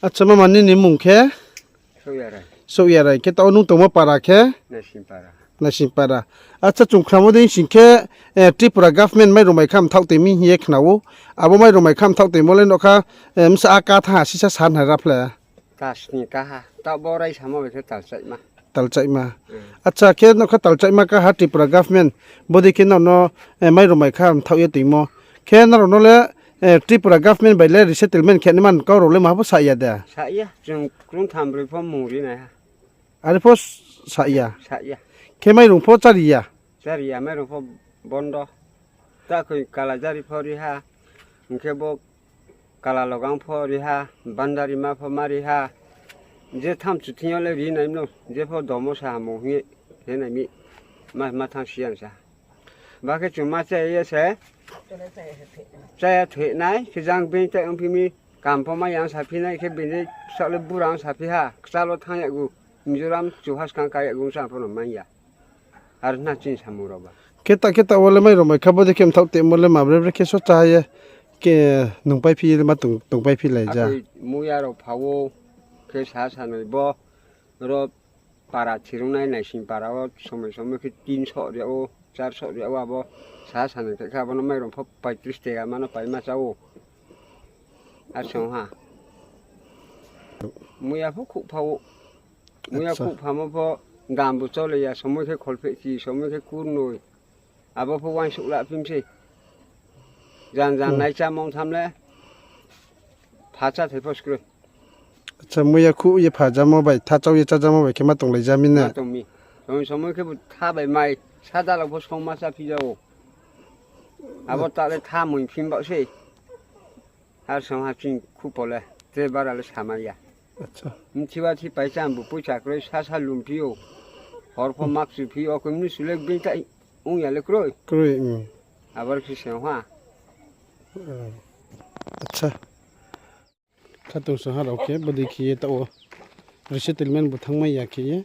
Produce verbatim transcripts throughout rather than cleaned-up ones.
Acha, mama, nini mung khe? Souhyarai. Souhyarai. Khe taoh nung tongmo para khe? Naisingpara. Naisingpara. Acha, chung khnamo dei sing khe, eh, Tripura government mairung mai kha mthaoh tong mi hing ye khna ou. Abo mairung mai kha mthaoh tongmo le nokha, eh, bsa a ka tha ha sisa sa nai ra phle. Tasni kaha. Taoh bo raisamo bai khe talchaihma. Talchaihma. Hmm. Acha, khe nokha talchaihma kaha Tripura government. Bodei khe nrao no, eh, mairung mai kha mthaoh ye tongmo. Khe nrao no le, eh, Tripura government bai le resettlement khe ni man kau rao le maha pho sa ya de? Sa ya. Chung krung tham broi pho mung ri nai ha. Are pho sa ya? Sa ya. Khe mairung pho chári ya? Chári ya, mairung pho bondo. Ta koi kala jari pho ri ha. Hing khe bo kala logang pho ri ha, bandarima pho ma ri ha. Je thamchu thing yo le ri nai mno, je pho domo sa ha mung hing ye, he nai mi, ma, ma thanng si ya sa. Ba khe chung ma chá ye se, chá ya thoi nai, khe jang being tai ongphi mi, kam pho ma yang saphi nai, khe bini saoh le bura ong saphi ha, kchal wo thanng yag gu, Mizoram chu ha skang ka yag gu, sa pho no mai ya. Ar na chini samung rao ba. Khe ta, khe ta wo le mairung mai kha bodei khe mthaoh tongmo le ma bre bre khe so chá ye, khe nungpaiphi le ma tong, tongpaiphi lai ja. Akoi muya rao pha ou, khe sa sa noi bo, ro para thirung nai Naisingpara wo somoi somoi khe tin so ri ou, char so ri ou abo, sa sa noi khe khe abo no mairung pho paitris tega ma no pai ma chá ou. Ar song ha. Muya pho khouh pha ou. Muya khouh phamo pho dam bu chole ya, somoi khe kholphehchi, somoi khe kurnoi. Abo pho uaingsouh la phim sei. Jan jan nai chámung tham le. Pha cháthai pho skroi. Acha, muya khouh ye phajamo bai, tha chau ye chájamo bai khe ma tonglai ja mi na? Ma tong mi. Somoi somoi khe bu tha bai mai, sa dalao pho songma cháphi ja ou. Abo ta le tha mui phim baoh sei. Ar song ha chini khupo le, tre bara le samai ya. Mthiba thi paisa bu poicha kroi sasa lumphi ou. Hor pho makchu phi ou, koi mnusu le being tai ong ya le kroi. Kroi. Abar khe se ha. Acha. Khatungsung ha rao khe bodei khe ye taoh wo resettlement bu thanngmai ya khe ye,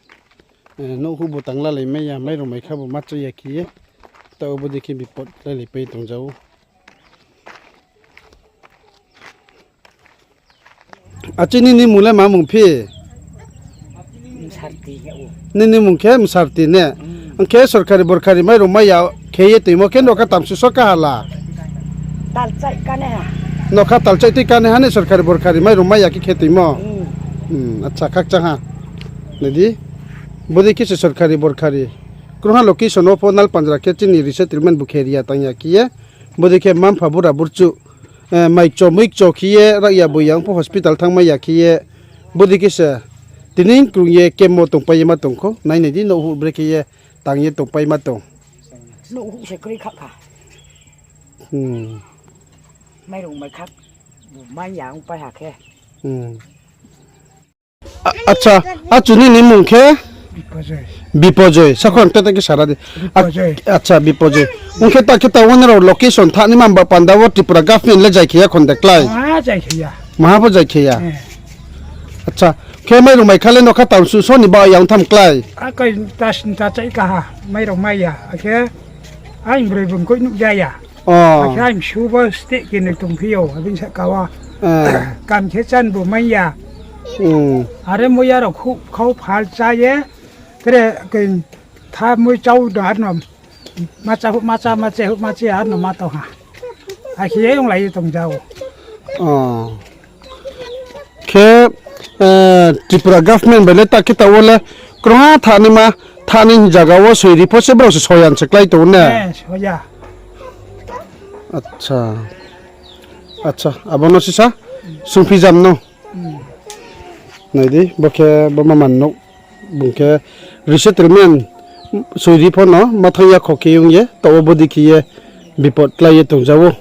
nouhhuh bu tanglalai mai ya, mairung mai kha bu ma chá ya khe ye, taoh wo bodei khe bipot lailai pai tongja ou. Achi, nini mung le ma mung phi? Nini mung khe Msarti ne? Ong khe sorkari borkari mairung mai ya khe ye toimo khe nokha tamsu so kaha la? Nokha talchaih tui kanaiha ni sorkari borkari mairung mai ya khe khe toimo? Acha, khakchang ha. Nai di, bodei khe se sorkari borkari. Krungha location wo pho Nalpandra khe chini resettlement bu khe ri ya tang ya khe ye. Bodei khe mma-mpha bura burchuh, mai kcho mui kcho khe ye rak ya boi ya ong pho hospital thanngmai ya khe ye. Bodei khe se tini krung ye camp wo tongpai ye ma tong khou. Nai nai di, nouhhuh bre khe ye tang ye tongpai ma tong. Nouhhuh se kroi kha kha. Mairung mai kha, bu mai ya ongpai ha khe. Acha, achu nini mung khe? Bipojoi. Sakhon tete khe sara di. Acha, Bipojoi. Ong khe ta khe ta wo nrao location thanngnaima ba panda wo Tripura government le zai khe ya khon de klái? Maha pho zai khe ya. Acha, khe mairung mai kha le nokha tamsu so ni ba yang tham klái? Akoi ta sinta chai kaha, mairung mai ya. Akhe aini broi bung koi nuh ja ya. Akhe aini bsu bo steh khe noi tongphi ou, abini sahka wo. Kam khe chán bu mai ya. Are muya rao khouh khau phal chá ye. Tre khe tha mui chau do arno. Ma chá huh ma chá, ma che huh ma che arno ma tong ha. Akhe ye onglai ye tong ja ou. Khe, Tripura government bai le ta khe ta wo le krungha thanngnaima, thanng ni zaga wo soi ri pho se brao se soyan se klái tong ne? Acha, abo no sisa sungphi jam no. Nai di, bo khe bo mama ni nouh, bung khe resettlement soi ri pho no ma thanng ya kho khe ong ye, taoh wo bodei khe ye bipot klái ye tong ja ou.